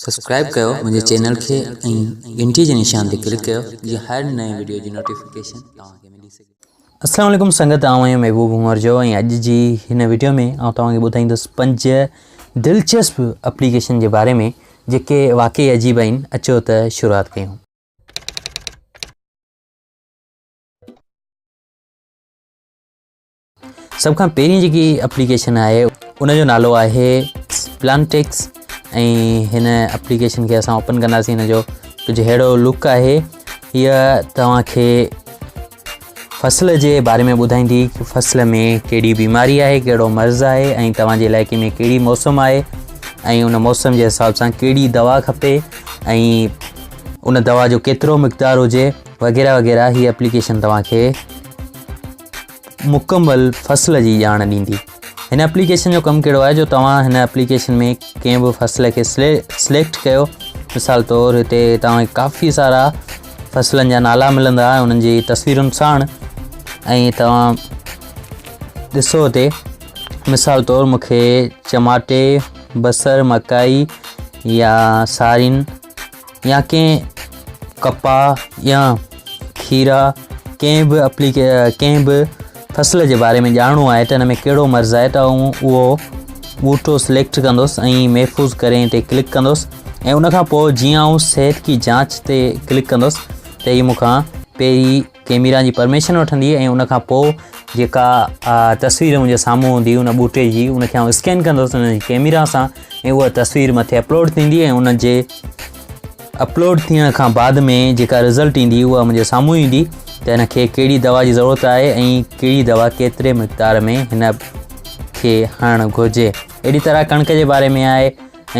Subscribe ڪيو منهنجي channel کي ۽ گهنٽي جي نشان تي ڪلڪ ڪيو جيئن هر نئين وڊيو جي نوٽيفڪيشن توهان کي ملي سگهي. السلام عليڪم سنگت آئون آهيان محبوب عمر جو ۽ اڄ جي هن وڊيو ۾ آئون توهان کي ٻڌائيندس پنج دلچسپ اپليڪيشن جي باري ۾ جيڪي واقعي عجيب آهن اچو ته شروعات ڪيون. سڀ کان پهرين جيڪي اپليڪيشن آهي ان جو نالو آهي پلانٽيڪس ۽ هن اپليڪيشن کي اسان اوپن ڪنداسين هن جو ڪجهه اهڙو لڪ آهي هيء توهان کي فصل جي باري ۾ ٻڌائيندي ته فصل ۾ ڪهڙي بيماري آهي ڪهڙو مرض آهي ۽ توهان جي علائقي ۾ ڪهڙي موسم آهي ۽ ان موسم جي حساب سان ڪهڙي دوا کپي ۽ ان دوا جو ڪيترو مقدار هجي وغيره وغيره هي اپليڪيشن توهان کي مڪمل فصل جي ڄاڻ ڏيندي. هن اپليڪيشن جو ڪم ڪهڙو آهي جو توهان هن اپليڪيشن ۾ ڪنهن به فصل کي سليڪٽ ڪيو مثال طور هتي توهان کي ڪافي سارا فصلن جا نالا ملندا انهن جي تصويرن ساڻ ۽ توهان ڏسو هتي مثال طور مونکي چماٽي بصر مڪائي يا سارين يا ڪنهن ڪپاهه يا کيرا ڪنهن به اپليڪي ڪنهن به فصل جي باري ۾ ڄاڻڻو آهي ته ان ۾ ڪهڙو مرض آهي ته آئون اهو ٻوٽو سليڪٽ ڪندس ۽ محفوظ ڪري تي ڪلڪ ڪندس ۽ ان کان پوء جيئن آئون صحت کی جانچ تي ڪلڪ ڪندس ته هي مون کان پهرين ڪيميرا جي پرميشن وٺندي ۽ ان کان پوء جيڪا تصوير منهنجي سامهون هوندي ان ٻوٽي جي ان کي آئون اسڪين ڪندس ان جي ڪيميرا سان ۽ اها تصوير مٿي اپلوڊ ٿيندي ۽ ان جي اپلوڊ ٿيڻ کان بعد ۾ جيڪا رزلٽ ايندي اها منهنجي سامهون ايندي ته هن کي ڪهڙي دوا جي ضرورت آهي ۽ ڪهڙي دوا ڪيتري مقدار ۾ هن کي هڻڻ گهرجي اهڙي طرح ڪڻڪ جي باري ۾ آهي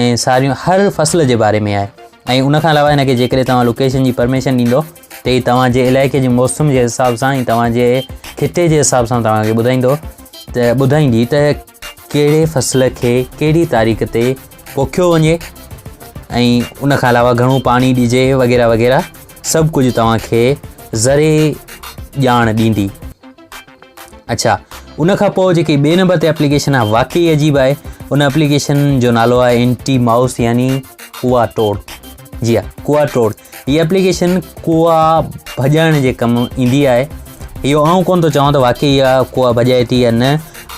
۽ ساريون هر فصل جي باري ۾ آهي ۽ ان کان علاوه هن کي جيڪڏهن توهان لوڪيشن جي پرميشن ڏيندو ته هي توهان جي علائقي جي موسم جي حساب سان ۽ توهان جي خطي جي حساب سان توهان کي ٻڌائيندو ته ٻڌائيندي ته ڪهڙي فصل کي ڪهڙي تاريخ تي پوکيو وڃي ۽ ان کان علاوه گهڻو پاڻي ڏجي وغيره وغيره سڀ ڪجهه توهان کي ذري ڄاڻ ڏيندي. اڇا ان کان پوء جيڪي ٻئي نمبر تي اپليڪيشن آهي واقعي عجيب آهي ان اپليڪيشن جو نالو آهي اينٽي مائوس يعني ڪوا ٽوڙ جي ها ڪوا ٽوڙ هي اپليڪيشن ڪوا ڀڄائڻ جي ڪم ايندي آهي اهو آئون ڪون ٿو چوان ته واقعي اها ڪوا ڀڄائي ٿي يا نه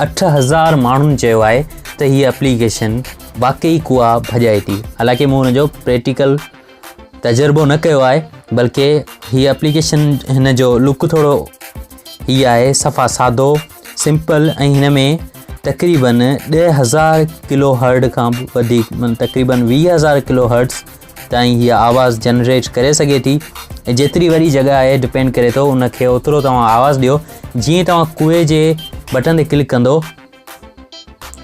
8000 ماڻهن چيو آهي ته هي اپليڪيشن واقعي ڪوا ڀڄائي ٿي حالانڪه مون ان جو پريڪٽيڪل تجربو نه ڪيو آهي بلڪه هي اپليڪيشن هن جو لڪ ٿورو هي آهي صفا سادو سمپل ۽ هن ۾ تقريبن 10000 ڪلو هرڊ کان به وڌيڪ معنيٰ تقريبن 20000 ڪلو هرٽز تائين هي آواز جنريٽ ڪري سگهي ٿي ۽ جيتري وڏي جڳهه آهي ڊپينڊ ڪري ٿو ان کي اوترو توهان آواز ڏيو جيئن توهان ڪوئي جي بٽن تي ڪلڪ ڪندو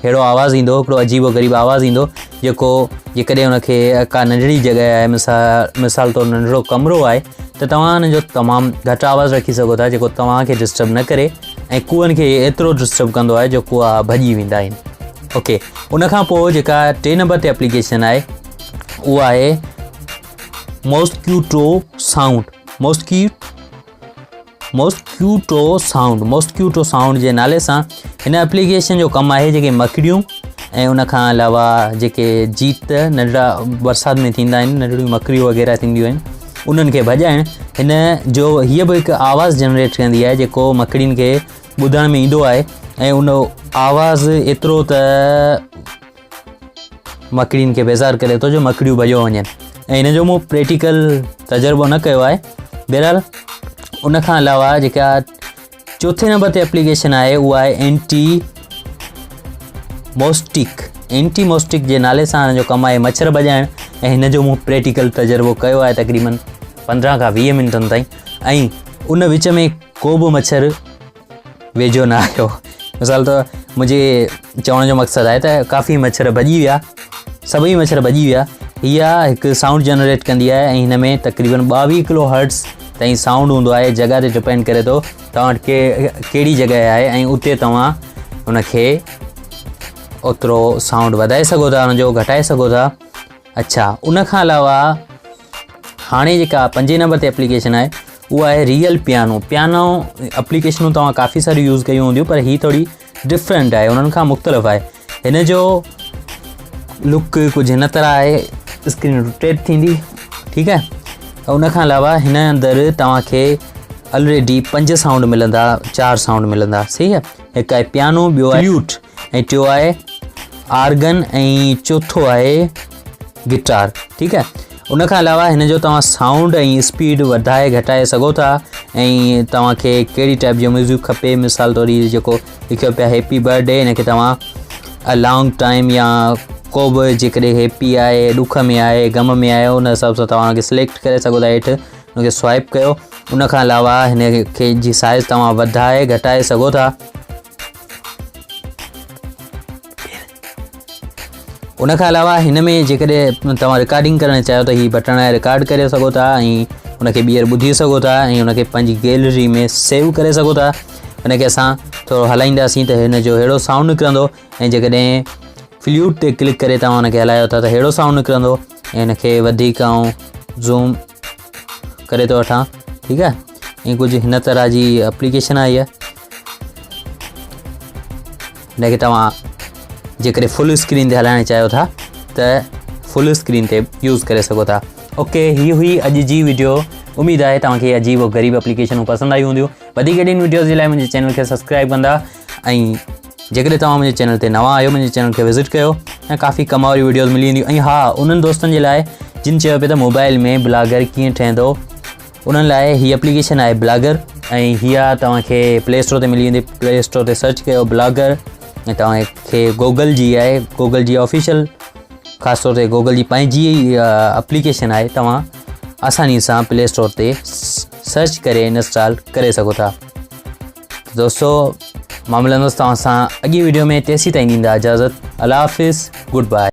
اهڙو آواز ايندو هڪڙو عجيب و غريب آواز ايندو جيڪو جيڪڏهن ان کي ڪا ننڍڙي جڳهه آهي مثال مثال طور ننڍڙو ڪمرو آهي ته توهان ان جو تمام گهٽ آواز رکي سگهو ٿا جيڪو توهان کي ڊسٽرب نه ڪري ۽ ڪوئن کي ايترو ڊسٽرب ڪندو آهي جو ڪوئا ڀڄي ويندا آهن اوڪي ان کان پوء جيڪا ٽي نمبر تي اپليڪيشن آهي اها آهي mosquito sound mosquito mosquito sound mosquito sound جي نالي سان هن اپليڪيشن جو ڪم آهي جيڪي مڪڙيون ۽ ان کان علاوه جيڪي جيت ننڍڙا برسات ۾ ٿيندا آهن ننڍڙيون مڪڙيون وغيره ٿينديون آهن انهن کي ڀڄائڻ هن جو هيء به هڪ آواز جنريٽ ڪندي آهي جيڪو مڪڙين کي ٻڌڻ ۾ ايندو آهي ۽ ان آواز ايترو ته مڪڙين کي بيزار ڪري ٿو جو مڪڙيون ڀڄيو وڃن ۽ هن جو مون پريڪٽيڪل تجربو نه ڪيو آهي بهرحال ان کان علاوه جيڪا چوٿين نمبر تي اپليڪيشن آهي اها آهي اينٽي موسٽڪ اينٽي موسٽڪ جي نالي سان هن جو ڪم آهي مڇر ڀڄائڻ ۽ هن جو مون پريڪٽيڪل تجربو ڪيو آهي تقريبن 15 کان 20 منٽن تائين ۽ ان وچ ۾ ڪو به مڇر ويجهو نه آيو مثال ته منهنجي چوڻ جو مقصد آهي ته ڪافي مڇر ڀڄي ويا سڀئي مڇر ڀڄي ويا اها هڪ سائونڊ جنريٽ ڪندي آهي ۽ هن ۾ تقريبن 22 ڪلو هرٽز تائين سائونڊ هوندو آهي جڳهه تي ڊپينڊ ڪري ٿو توهان وٽ ڪهڙي جڳهه آهي ۽ اتي توهان ان کي اوترو سائونڊ وڌائي سگهو ٿا ان جو گهٽائي سگهو ٿا اڇا ان کان علاوه هاڻي جيڪا پنجين نمبر تي اپليڪيشن آهي اها آهي ريئل پيانو پيانو اپليڪيشنون توهان ڪافي ساريون يوز ڪيون هونديون پر هي ٿوري ڊفرنٽ آهي انهن کان مختلف آهي هن جو لڪ ڪجهه هن طرح آهي اسڪرين روٽيٽ ٿيندي ٺيڪ آهي ان کان علاوه هن اندر توهان کي الريڊي پنج سائونڊ ملندا چار سائونڊ ملندا صحيح آهي هڪ آهي پيانو ٻيو آهي فليوٽ ۽ ٽيو آهي آرگن ۽ چوٿو آهي گٽار ٺيڪ آهي ان کان علاوه هن جو توهان سائونڊ ۽ اسپيڊ وڌائي گهٽائي سگهو ٿا ۽ توهان کي ڪهڙي ٽائپ جو ميوزڪ کپي مثال طور هي جيڪو لکيو پيا هيپي برٿ ڊي هن کي توهان لانگ ٽائيم يا ڪو به جيڪڏهن هيپي آهي ڏک ۾ آهي غم ۾ آهي ان حساب سان توهان کي سليڪٽ ڪري سگهو ٿا هيٺ ان کي سوائپ ڪيو ان کان علاوه هن کي جي سائز توهان وڌائي گهٽائي سگهو ٿا ان کان علاوه هن ۾ جيڪڏهن توهان رڪارڊنگ ڪرڻ چاهيو ته هي بٽڻ آهي رڪارڊ ڪري سگهو ٿا ۽ ان کي ٻيهر ٻڌي سگهو ٿا ۽ ان کي پنهنجي گيلري ۾ سيو ڪري سگهو ٿا ان کي اسان ٿورو هلائينداسين ته هن جو ههڙو سائونڊ نڪرندو ۽ جيڪڏهن فليوٽ تي ڪلڪ ڪري توهان ان کي هلايو ٿا ته ههڙو سائونڊ نڪرندو ۽ هن کي وڌيڪ آئون زوم ڪري ٿو وٺان ٺيڪ آهي ۽ ڪجهه هن طرح جي اپليڪيشن آئي آهي هن کي توهان جيڪڏهن فل اسڪرين تي هلائڻ چاهيو ٿا ته فل اسڪرين تي يوز ڪري سگهو ٿا اوڪي هي هئي اڄ جي ويڊيو اميد آهي توهان کي عجيب و غريب اپليڪيشنون پسند آيون هونديون وڌيڪ اهڙين ويڊيوز جي لاء منهنجي چينل کي سبسڪرائب ڪندا ۽ جيڪڏهن توهان منهنجي چينل تي نوان آهيو منهنجي چينل کي وزٽ ڪيو ۽ ڪافي ڪم واريون ويڊيوز ملي وينديون ۽ ها انهن دوستن جي لاء جن چيو پئي ته موبائل ۾ بلاگر ڪيئن ٺهندو انهن لاء هي اپليڪيشن آهي بلاگر ۽ هي توهان کي پلي اسٽور تي ملي ويندي پلي اسٽور تي سرچ ڪيو بلاگر ۽ توهان کي گوگل جي آهي گوگل جي آفيشل خاص طور تي گوگل جي پنهنجي اپليڪيشن آهي توهان آساني سان پلي اسٽور تي سرچ ڪري انسٽال ڪري سگهو ٿا دوستو مان ملندس توهان سان اڳي ويڊيو ۾ تيسين تائين ڏيندا اجازت الله حافظ گڊ باء.